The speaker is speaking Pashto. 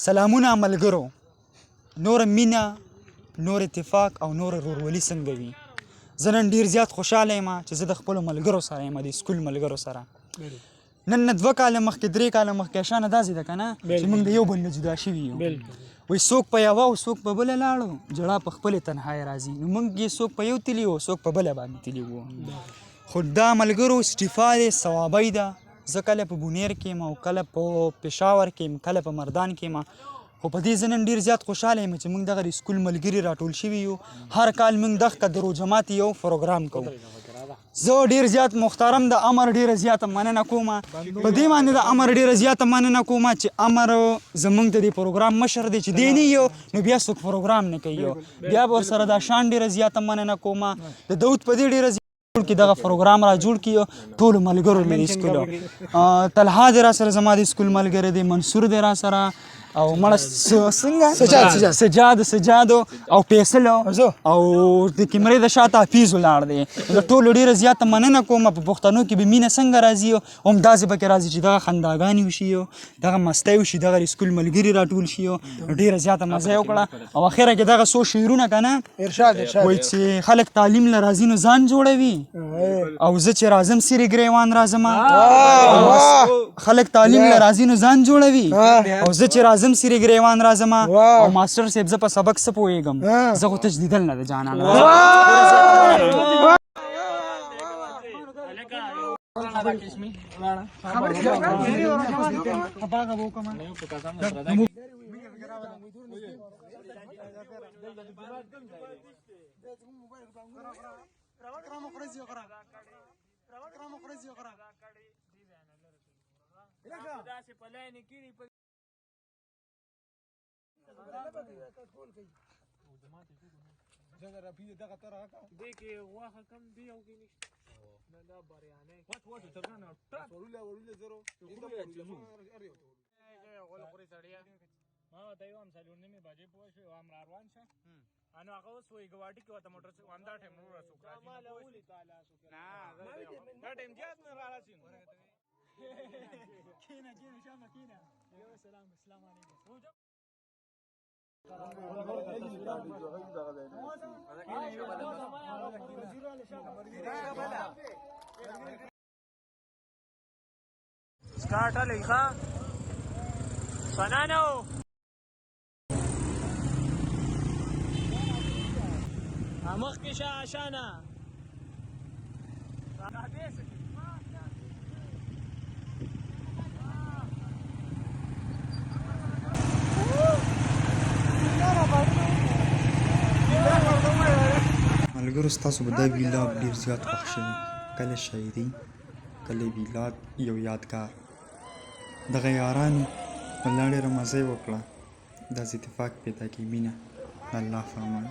سلامونه ملګرو. نور مینه، نور اتفاق او نور ورورولي څنګه وي. زه نن ډیر زیات خوشاله یم چې زه د خپلو ملګرو سره یم، د سکول ملګرو سره. نن نه 2 کاله مخکې، 3 کاله مخکې شانه داسې ده که نه چې موږ د یو بل نه جدا شوي یو. وایي څوک په یوه او څوک په بله لاړو، جړا په خپلې تنهایۍ راځي. نو موږ یې څوک په یو تلي وو، څوک په بله باندې تلي وو، خو دا ملګرو استعفا دی، ثوابۍ ده. زه کله په بونیر کې یم او کله په پېښور کې یم، کله په مردان کې یم، خو په دې زه نن ډېر زیات خوشحاله یم چې موږ دغه د سکول ملګري راټول شوي یو. هر کال موږ دغه د روژه ماتي یو پروګرام کوو. زه ډیر زیات محترم د امر ډیره زیاته مننه کوم، په دې باندې د امر ډیره زیاته مننه کوم چې امر زمونږ د دې پروګرام مشر دی، چې دی نه یو نو بیا څوک پروګرام نه کوي. بیا ورسره د شان ډیره زیاته مننه کوم، د داود په دې ډیره کې دغه پروګرام را جوړ کړي. ټول ملګرو مې د سکول، طلحه دی را سره، زما د سکول ملګری دی، منصور دی را سره او مړه څنګه سجاد، سجاد. سجاد، سجاد او فیصل او د کیمرې د شاته حفیظ ولاړ دی. د ټولو ډیره زیاته مننه کوم. په پښتنو کې به مینه څنګه راځي، هم داسې پکې راځي چې دغه خنداګانې وشي، دغه مستۍ وشي، دغه د سکول ملګري راټول شي. ډیره زیاته مزه یې وکړه او اخره کې دغه څو شعرونه که نه. ارشاد، ارشاد. وایي چې خلک تعلیم له راځي نو ځان جوړوي او زه چې راځم سری ګریوان راځم. خلک تعلیم له راځي نو ځان جوړوي او زه چې راځم سری ګریوان راځم. او ماستر صاحب زه په سبق څه پوهېږم، زه خو تش دیدل نه د جانان راځم. ما ته یو هم 4:30 بجې پوه شو، هم را روان شه. انو هغه اوس وایي ګواټي کې وته موټر همدا ټایم نور څوک راځي نه، دا ټایم زیات نه را راسي. کینه کینه شامه کینه. سلام، السلام علیکم. سٹارټ علی ښا سنانو. مخ کې شه شانه. ملګرو، ستاسو به دا ویلاګ ډیر زیات خوښ شوي. کله شاعري، کله ویلاګ، یو یادګار دغه یارانو. والله ډېره مزه یې وکړه. داسې اتفاق پیدا کړي مینه د الله فرمان.